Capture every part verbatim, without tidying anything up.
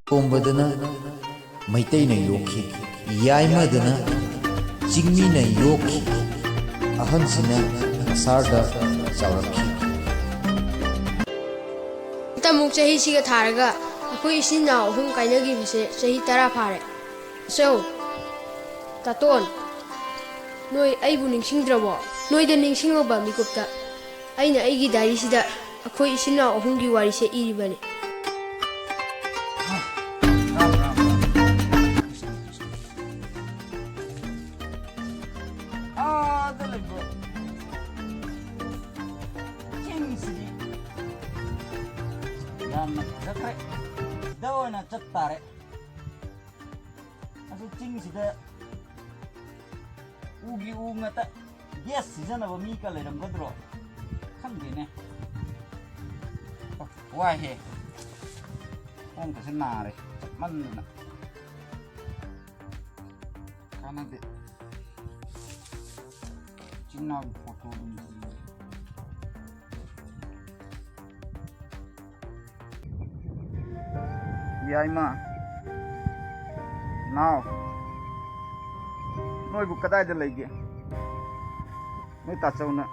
ꯇꯣꯝꯕꯗꯅ ꯃꯩꯇꯩꯅ ꯌꯣꯛꯈꯤ, ꯌꯥꯏꯃꯗꯅ ꯆꯤꯡꯃꯤꯅ ꯌꯣꯛꯈꯤ, ꯑꯍꯟꯁꯤꯅ ꯀꯁꯥꯔꯗ ꯆꯥꯎꯔꯛꯈꯤ꯫ ꯍꯟꯇꯃꯨꯛ ꯆꯍꯤꯁꯤꯒ ꯊꯥꯔꯒ ꯑꯩꯈꯣꯏ ꯏꯆꯤꯟ ꯏꯅꯥꯎ ꯑꯍꯨꯝ ꯀꯥꯏꯅꯈꯤꯕꯁꯦ ꯆꯍꯤ ꯇꯔꯥ ꯐꯥꯔꯦ꯫ ꯆꯧ, ꯇꯥꯇꯣꯟ, ꯅꯣꯏ ꯑꯩꯕꯨ ꯅꯤꯡꯁꯤꯡꯗ꯭ꯔꯕꯣ? ꯅꯣꯏꯗ ꯅꯤꯡꯁꯤꯡꯉꯕ ꯃꯤꯀꯨꯞꯇ ꯑꯩꯅ ꯑꯩꯒꯤ ꯗꯥꯏꯔꯤꯁꯤꯗ ꯑꯩꯈꯣꯏ ꯏꯆꯤꯟ ꯏꯅꯥꯎ ꯑꯍꯨꯝꯒꯤ ꯋꯥꯔꯤꯁꯦ ꯏꯔꯤꯕꯅꯤ꯫ ꯑꯥꯗ ꯂꯩꯕ ꯆꯤꯡꯁꯤꯗꯤ ꯌꯥꯝꯅ ꯐꯖꯈ꯭ꯔꯦ꯫ ꯁꯤꯗ ꯑꯣꯏꯅ ꯆꯠ ꯇꯥꯔꯦ꯫ ꯑꯗꯨ ꯆꯤꯡꯁꯤꯗ ꯎꯒꯤ ꯎ ꯉꯥꯛꯇ꯫ ꯒ꯭ꯌꯥꯁ ꯁꯤꯖꯤꯟꯅꯕ ꯃꯤꯒ ꯂꯩꯔꯝꯒꯗ꯭ꯔꯣ? ꯈꯪꯗꯦꯅꯦ꯫ ꯋꯥꯏꯍꯦ꯫ ꯈꯣꯡꯒꯁꯦ ꯅꯥꯔꯦ ꯆꯠꯃꯟꯗꯅ꯫ ꯀꯥꯟꯅꯗꯦ꯫ ꯏꯆꯤꯟ ꯏꯅꯥꯎꯒꯤ ꯐꯣꯇꯣꯗꯨꯅꯤ꯫ ꯌꯥꯏꯃ, ꯅꯥꯎ, ꯅꯣꯏꯕꯨ ꯀꯗꯥꯏꯗ ꯂꯩꯒꯦ? ꯅꯣꯏ ꯇꯥꯆꯧꯅ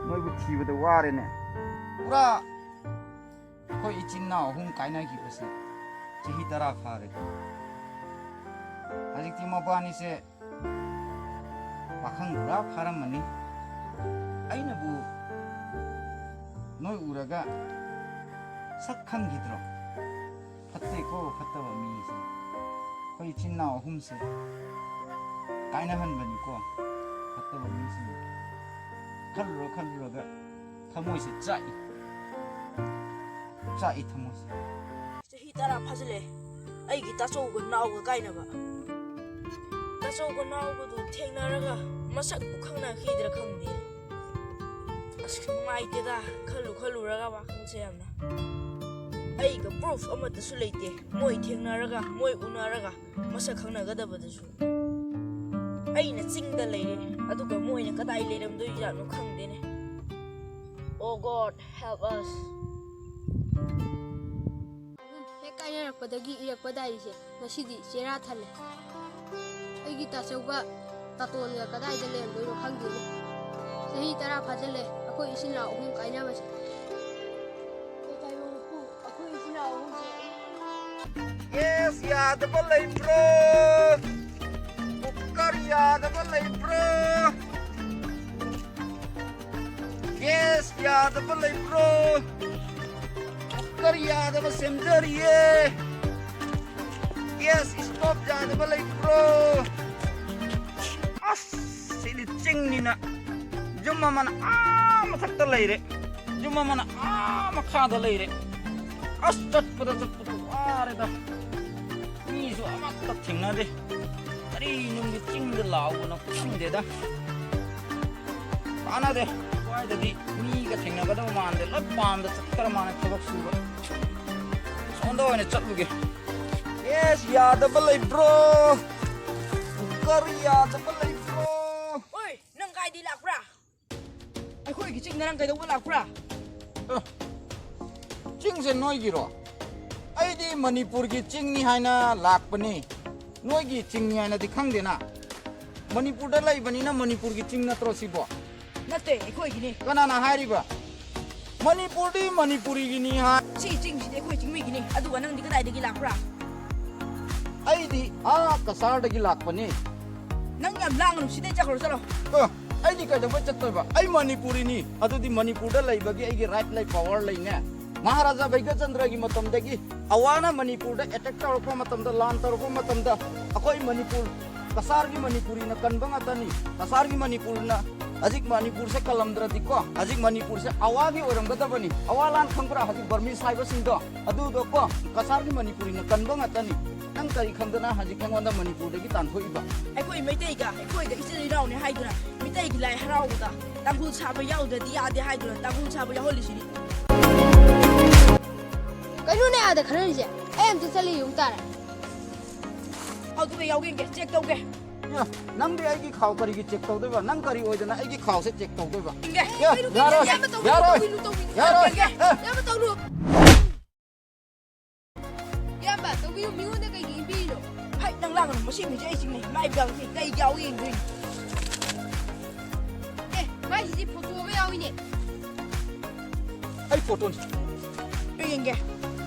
ꯅꯣꯏꯕꯨ ꯊꯤꯕꯗ ꯋꯥꯔꯦꯅꯦ꯫ ꯄꯨꯔꯥ ꯑꯩꯈꯣꯏ ꯏꯆꯤꯟ ꯏꯅꯥꯎ ꯑꯍꯨꯝ ꯀꯥꯏꯅꯈꯤꯕꯁꯦ ꯆꯍꯤ ꯇꯔꯥ ꯐꯥꯔꯦ꯫ ꯍꯧꯖꯤꯛꯇꯤ ꯃꯕꯥꯅꯤꯁꯦ ꯄꯥꯈꯪ ꯄꯨꯔꯥ ꯐꯥꯔꯝꯃꯅꯤ꯫ ꯑꯩꯅꯕꯨ ꯅꯣꯏ ꯎꯔꯒ ꯁꯛ ꯈꯪꯈꯤꯗ꯭ꯔꯣ? ꯐꯠꯇꯦꯀꯣ, ꯐꯠꯇꯕ ꯃꯤꯁꯦ꯫ ꯑꯩꯈꯣꯏ ꯏꯆꯤꯟ ꯏꯅꯥꯎ ꯑꯍꯨꯝꯁꯦ ꯀꯥꯏꯅꯍꯟꯕꯅꯤꯀꯣ, ꯐꯠꯇꯕ ꯃꯤꯁꯤꯡ꯫ ꯈꯜꯂꯨꯔ ꯈꯜꯂꯨꯔꯒ ꯊꯃꯣꯏꯁꯦ ꯆꯥꯛꯏ, ꯆꯥꯛꯏ ꯊꯃꯣꯏꯁꯦ꯫ ꯆꯍꯤ ꯇꯔꯥ ꯐꯥꯖꯤꯜꯂꯛꯑꯦ ꯑꯩꯒꯤ ꯇꯥꯆꯧꯒ ꯅꯥꯎꯒ ꯀꯥꯏꯅꯕ꯫ ꯇꯥꯆꯧꯒ ꯅꯥꯎꯒꯗꯨ ꯊꯦꯡꯅꯔꯒ ꯃꯁꯛꯄꯨ ꯈꯪꯅꯈꯤꯗ꯭ꯔꯥ ꯈꯪꯗꯦ꯫ ꯑꯁ, ꯅꯨꯡꯉꯥꯏꯇꯦꯗ, ꯈꯜꯂꯨ ꯈꯜꯂꯨꯔꯒ ꯋꯥꯈꯜꯁꯦ ꯌꯥꯝꯅ꯫ ꯑꯩ ꯄ꯭ꯔꯨꯐ ꯑꯃꯠꯇꯁꯨ ꯂꯩꯇꯦ꯫ ꯃꯣꯏ ꯊꯦꯡꯅꯔꯒ, ꯃꯣꯏ ꯎꯅꯔꯒ ꯃꯁꯛ ꯈꯪꯅꯒꯗꯕꯗꯨꯁꯨ꯫ ꯑꯩꯅ ꯆꯤꯡꯗ ꯂꯩꯔꯦ, ꯑꯗꯨꯒ ꯃꯣꯏꯅ ꯀꯗꯥꯏ ꯂꯩꯔꯝꯗꯣꯏꯖꯥꯠꯅꯣ ꯈꯪꯗꯦꯅꯦ꯫ Oh God, help us. ꯍꯦꯛ ꯀꯥꯏꯅꯔꯛꯄꯗꯒꯤ ꯏꯔꯛꯄ ꯗꯥꯏꯔꯤꯁꯦ ꯉꯁꯤꯗꯤ ꯆꯦꯔꯥ ꯊꯜꯂꯦ꯫ ꯑꯩꯒꯤ ꯇꯥꯆꯧꯒ ꯇꯥꯇꯣꯟꯒ ꯀꯗꯥꯏꯗ ꯂꯩꯔꯝꯗꯣꯏꯅꯣ ꯈꯪꯗꯦꯅꯦ꯫ ꯆꯍꯤ ꯇꯔꯥ ꯐꯥꯖꯤꯜꯂꯦ ꯑꯩꯈꯣꯏ ꯏꯆꯤꯟ ꯏꯅꯥꯎ ꯑꯍꯨꯝ ꯀꯥꯏꯅꯕꯁꯦ꯫ ꯀꯩ ꯀꯥꯏꯕ ꯃꯄꯨ, ꯑꯩꯈꯣꯏ ꯏꯆꯤꯟ ꯏꯅꯥꯎ ꯑꯍꯨꯝꯁꯦ꯫ ꯒ꯭ꯌꯥꯁ ꯌꯥꯗꯕ ꯂꯩꯕ꯭ꯔꯣ? ꯀꯨꯀꯔ ꯌꯥꯗꯕ ꯂꯩꯕ꯭ꯔꯣ? ꯒ꯭ꯌꯥꯁ ꯌꯥꯗꯕ ꯂꯩꯕ꯭ꯔꯣ? ꯀꯨꯀꯔ ꯌꯥꯗꯕ ꯁꯦꯝꯖꯔꯤꯌꯦ꯫ ꯒ꯭ꯌꯥꯁ ꯁ꯭ꯇꯣꯞ ꯌꯥꯗꯕ ꯂꯩꯕ꯭ꯔꯣ? ꯑꯁ, ꯁꯤꯗꯤ ꯆꯤꯡꯅꯤꯅ ꯌꯨꯝ ꯑꯃꯅ ꯑꯥ ꯃꯊꯛꯇ ꯂꯩꯔꯦ, ꯌꯨꯝ ꯑꯃꯅ ꯑꯥ ꯃꯈꯥꯗ ꯂꯩꯔꯦ꯫ ꯑꯁ, ꯆꯠꯄꯗ ꯆꯠꯄꯗ ꯋꯥꯔꯦꯗ꯫ ꯃꯤꯁꯨ ꯑꯃꯠꯇ ꯊꯦꯡꯅꯗꯦ꯫ ꯀꯔꯤ ꯅꯨꯡꯒꯤ ꯆꯤꯡꯗ ꯂꯥꯎꯕꯅꯣ ꯈꯪꯗꯦꯗ꯫ ꯀꯥꯟꯅꯗꯦ꯫ ꯁ꯭ꯋꯥꯏꯗꯗꯤ ꯃꯤꯒ ꯊꯦꯡꯅꯒꯗꯕ ꯃꯥꯟꯗꯦ꯫ ꯂꯣꯏ ꯄꯥꯝꯗ ꯆꯠꯈ꯭ꯔ ꯃꯥꯜꯂꯦ ꯊꯕꯛ ꯁꯨꯕ꯫ ꯁꯣꯝꯗ ꯑꯣꯏꯅ ꯆꯠꯂꯨꯒꯦ꯫ ꯒ꯭ꯌꯥꯁ ꯌꯥꯗꯕ ꯂꯩꯕ꯭ꯔꯣ? ꯀꯨꯀꯔ ꯌꯥꯗꯕ ꯂꯩꯕ꯭ꯔꯣ? ꯑꯣꯏ, ꯅꯪ ꯀꯥꯏꯗꯩ ꯂꯥꯛꯄ꯭ꯔꯥ? ꯑꯩꯈꯣꯏꯒꯤ ꯆꯤꯡꯗ ꯅꯪ ꯀꯩꯗꯧꯕ ꯂꯥꯛꯄ꯭ꯔꯥ? ꯑ, ꯆꯤꯡꯁꯦ ꯅꯣꯏꯒꯤꯔꯣ? ꯑꯩꯗꯤ ꯃꯅꯤꯄꯨꯔꯒꯤ ꯆꯤꯡꯅꯤ ꯍꯥꯏꯅ ꯂꯥꯛꯄꯅꯤ꯫ ꯅꯣꯏꯒꯤ ꯆꯤꯡꯅꯤ ꯍꯥꯏꯅꯗꯤ ꯈꯪꯗꯦꯅ꯫ ꯃꯅꯤꯄꯨꯔꯗ ꯂꯩꯕꯅꯤꯅ ꯃꯅꯤꯄꯨꯔꯒꯤ ꯆꯤꯡ ꯅꯠꯇ꯭ꯔꯣ ꯁꯤꯕꯣ? ꯅꯠꯇꯦ, ꯑꯩꯈꯣꯏꯒꯤꯅꯤ꯫ ꯀꯅꯥꯅ ꯍꯥꯏꯔꯤꯕ? ꯃꯅꯤꯄꯨꯔꯗꯤ ꯃꯅꯤꯄꯨꯔꯤꯒꯤꯅꯤ ꯍꯥꯏ꯫ ꯁꯤ ꯆꯤꯡꯁꯤꯗꯤ ꯑꯩꯈꯣꯏ ꯆꯤꯡꯃꯤꯒꯤꯅꯤ꯫ ꯑꯗꯨꯒ ꯅꯪꯗꯤ ꯀꯗꯥꯏꯗꯒꯤ ꯂꯥꯛꯄ꯭ꯔꯥ? ꯑꯩꯗꯤ ꯑꯥ ꯀꯁꯥꯔꯗꯒꯤ ꯂꯥꯛꯄꯅꯤ꯫ ꯅꯪ ꯌꯥꯝ ꯂꯥꯡꯒꯅꯨ, ꯁꯤꯗꯩ ꯆꯠꯈ꯭ꯔꯣ, ꯆꯠꯂꯣ꯫ ꯑ, ꯑꯩꯗꯤ ꯀꯩꯗꯧꯕꯩ ꯆꯠꯇꯣꯏꯕ? ꯑꯩ ꯃꯅꯤꯄꯨꯔꯤꯅꯤ꯫ ꯑꯗꯨꯗꯤ ꯃꯅꯤꯄꯨꯔꯗ ꯂꯩꯕꯒꯤ ꯑꯩꯒꯤ ꯔꯥꯏꯠ ꯂꯩ, ꯄꯋꯥꯔ ꯂꯩꯅꯦ꯫ ꯃꯍꯥꯔꯥꯖꯥ ꯕꯩꯒꯆꯟꯗ꯭ꯔꯒꯤ ꯃꯇꯝꯗꯒꯤ ꯑꯋꯥꯅ ꯃꯅꯤꯄꯨꯔꯗ ꯑꯦꯇꯦꯛ ꯇꯧꯔꯛꯄ ꯃꯇꯝꯗ, ꯂꯥꯟ ꯇꯧꯔꯛꯄ ꯃꯇꯝꯗ ꯑꯩꯈꯣꯏ ꯃꯅꯤꯄꯨꯔ, ꯀꯁꯥꯔꯒꯤ ꯃꯅꯤꯄꯨꯔꯤꯅ ꯀꯟꯕ ꯉꯥꯛꯇꯅꯤ꯫ ꯀꯁꯥꯔꯒꯤ ꯃꯅꯤꯄꯨꯔꯅ ꯍꯧꯖꯤꯛ ꯃꯅꯤꯄꯨꯔꯁꯦ ꯀꯜꯂꯝꯗ꯭ꯔꯗꯤꯀꯣ, ꯍꯧꯖꯤꯛ ꯃꯅꯤꯄꯨꯔꯁꯦ ꯑꯋꯥꯒꯤ ꯑꯣꯏꯔꯝꯒꯗꯕꯅꯤ꯫ ꯑꯋꯥ ꯂꯥꯟ ꯈꯪꯕ꯭ꯔꯥ? ꯍꯧꯖꯤꯛ ꯕꯔꯃꯤꯁ ꯍꯥꯏꯕꯁꯤꯡꯗꯣ ꯑꯗꯨꯗꯣ ꯀꯣ, ꯀꯁꯥꯔꯒꯤ ꯃꯅꯤꯄꯨꯔꯤꯅ ꯀꯟꯕ ꯉꯥꯛꯇꯅꯤ꯫ ꯅꯪ ꯀꯔꯤ ꯈꯪꯗꯅ ꯍꯧꯖꯤꯛ ꯑꯩꯉꯣꯟꯗ ꯃꯅꯤꯄꯨꯔꯗꯒꯤ ꯇꯥꯟꯊꯣꯛꯏꯕ? ꯑꯩꯈꯣꯏ ꯃꯩꯇꯩꯒ ꯑꯩꯈꯣꯏꯒ ꯏꯆꯤꯜ ꯏꯅꯥꯎꯅꯤ ꯍꯥꯏꯗꯨꯅ ꯃꯤꯇꯩꯒꯤ ꯂꯥꯏ ꯍꯔꯥꯎꯕꯗ ꯇꯥꯡꯈꯨꯜ ꯁꯥꯕ ꯌꯥꯎꯗ꯭ꯔꯗꯤ ꯌꯥꯗꯦ ꯍꯥꯏꯗꯨꯅ ꯇꯥꯡꯈꯨꯜ ꯁꯥꯕ ꯌꯥꯎꯍꯜꯂꯤꯁꯤꯅꯤ꯫ ꯀꯩꯅꯣꯅꯦ ꯑꯥꯗ ꯈꯟꯅꯔꯤꯁꯦ? ꯑꯩ ꯑꯝꯇ ꯆꯠꯂ ꯌꯦꯡꯉꯨ ꯇꯥꯔꯦ꯫ ꯑꯗꯨꯒ ꯌꯥꯎꯒꯦ, ꯆꯦꯛ ꯇꯧꯒꯦ꯫ ꯑꯦ, ꯅꯪꯗꯤ ꯑꯩꯒꯤ ꯈꯥꯎ ꯀꯔꯤꯒꯤ ꯆꯦꯛ ꯇꯧꯗꯣꯏꯕ? ꯅꯪ ꯀꯔꯤ ꯑꯣꯏꯗꯅ ꯑꯩꯒꯤ ꯈꯥꯎꯁꯦ ꯆꯦꯛ ꯇꯧꯗꯣꯏꯕ? ꯌꯦꯡꯒꯦ꯫ ꯑꯦ, ꯀꯩꯅꯣ, ꯌꯥꯔꯣꯏ, ꯀꯩꯅꯣ, ꯏꯌꯥꯝꯕ ꯇꯧꯕꯤꯌꯨ, ꯌꯥꯔꯣꯏ, ꯇꯧꯕꯤꯌꯨ, ꯇꯧꯕꯤꯌꯨ, ꯌꯥꯔꯣꯏ, ꯌꯥꯔꯣꯏ, ꯌꯦꯡꯒꯦ꯫ ꯑꯦ꯫ ꯏꯌꯥꯝꯕ ꯇꯧꯕꯤꯌꯨ, ꯃꯤꯉꯣꯟꯗ ꯀꯩꯒꯤ ꯏꯟꯕꯤꯔꯤꯅꯣ? ꯍꯩ, ꯅꯪ ꯂꯥꯡꯒꯅꯨ, ꯃꯁꯤ ꯃꯤꯁꯦ ꯑꯩ ꯆꯤꯡꯅꯩ꯫ ꯃꯥꯏ ꯌꯥꯎꯏ, ꯀꯩ ꯌꯥꯎꯏ ꯌꯦꯡꯗꯣꯏꯅꯤ꯫ ꯑꯦ, ꯃꯥꯏꯁꯤꯗꯤ ꯐꯣꯇꯣ ꯑꯃ ꯌꯥꯎꯏꯅꯦ꯫ ꯑꯩ ꯐꯣꯇꯣꯅꯤ꯫ ꯑꯩ ꯌꯦꯡꯒꯦ꯫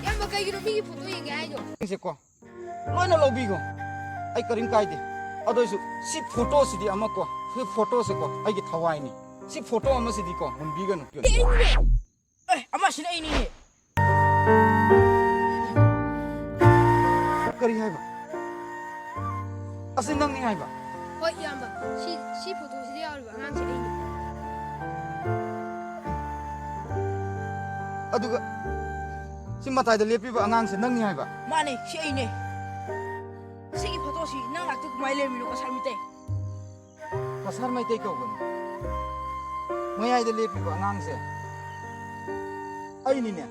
ꯏꯌꯥꯝꯕ, ꯀꯩꯒꯤꯅꯣ ꯃꯤꯒꯤ ꯐꯣꯇꯣ ꯌꯦꯡꯒꯦ ꯍꯥꯏꯗꯣ? ꯌꯦꯡꯁꯦꯀꯣ꯫ ꯂꯣꯏꯅ ꯂꯧꯕꯤꯈꯣ꯫ ꯑꯩ ꯀꯔꯤꯝ ꯀꯥꯏꯗꯦ꯫ ꯑꯗꯨ ꯑꯣꯏꯁꯨ ꯁꯤ ꯐꯣꯇꯣꯁꯤꯗꯤ ꯑꯃꯀꯣ, ꯁꯤ ꯐꯣꯇꯣꯁꯦꯀꯣ, ꯑꯩꯒꯤ ꯊꯋꯥꯏꯅꯤ꯫ ꯁꯤ ꯐꯣꯇꯣ ꯑꯃꯁꯤꯗꯤꯀꯣ, ꯍꯨꯟꯕꯤꯒꯅꯨ꯫ ꯑꯦ, ꯑꯩꯅꯤꯅꯦ꯫ ꯑꯦ, ꯑꯃꯁꯤꯅ ꯑꯩꯅꯤꯅꯦ꯫ ꯀꯔꯤ ꯍꯥꯏꯕ? ꯑꯁꯤ ꯅꯪꯅꯤ ꯍꯥꯏꯕ? ꯍꯣꯏ, ꯏꯌꯥꯝꯕ꯫ ꯁꯤ, ꯁꯤ ꯐꯣꯇꯣꯁꯤꯗ ꯌꯥꯎꯔꯤꯕ ꯑꯉꯥꯡꯁꯦ ꯑꯩꯅꯤ꯫ ꯑꯗꯨꯒ ꯁꯤ ꯃꯇꯥꯏꯗ ꯂꯦꯞꯄꯤꯕ ꯑꯉꯥꯡꯁꯦ ꯅꯪꯅꯤ ꯍꯥꯏꯕ? ꯃꯥꯅꯦ, ꯁꯤ ꯑꯩꯅꯦ꯫ ꯁꯤꯒꯤ ꯐꯣꯇꯣꯁꯤ ꯅꯪ ꯂꯥꯛꯇ ꯀꯃꯥꯏꯅ ꯂꯩꯔꯝꯃꯤꯅꯣ, ꯀꯁꯥꯔ ꯃꯤꯇꯩ? ꯀꯁꯥꯔ ꯃꯩꯇꯩ ꯀꯧꯕꯅꯤ꯫ ꯃꯌꯥꯏꯗ ꯂꯦꯞꯄꯤꯕ ꯑꯉꯥꯡꯁꯦ ꯑꯩꯅꯤꯅꯦ,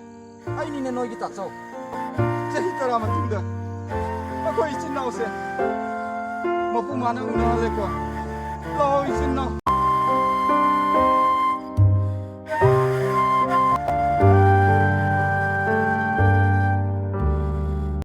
ꯑꯩꯅꯤꯅꯦ ꯅꯣꯏꯒꯤ ꯇꯥꯆꯧ꯫ ꯆꯍꯤ ꯇꯔꯥ ꯃꯇꯨꯡꯗ ꯑꯩꯈꯣꯏ ꯏꯆꯤꯟ ꯏꯅꯥꯎꯁꯦ ꯃꯄꯨ ꯃꯥꯅ ꯎꯅꯍꯜꯂꯦꯀꯣ꯫ ꯂꯥꯛꯑꯣ ꯏꯆꯤꯟ ꯏꯅꯥꯎ꯫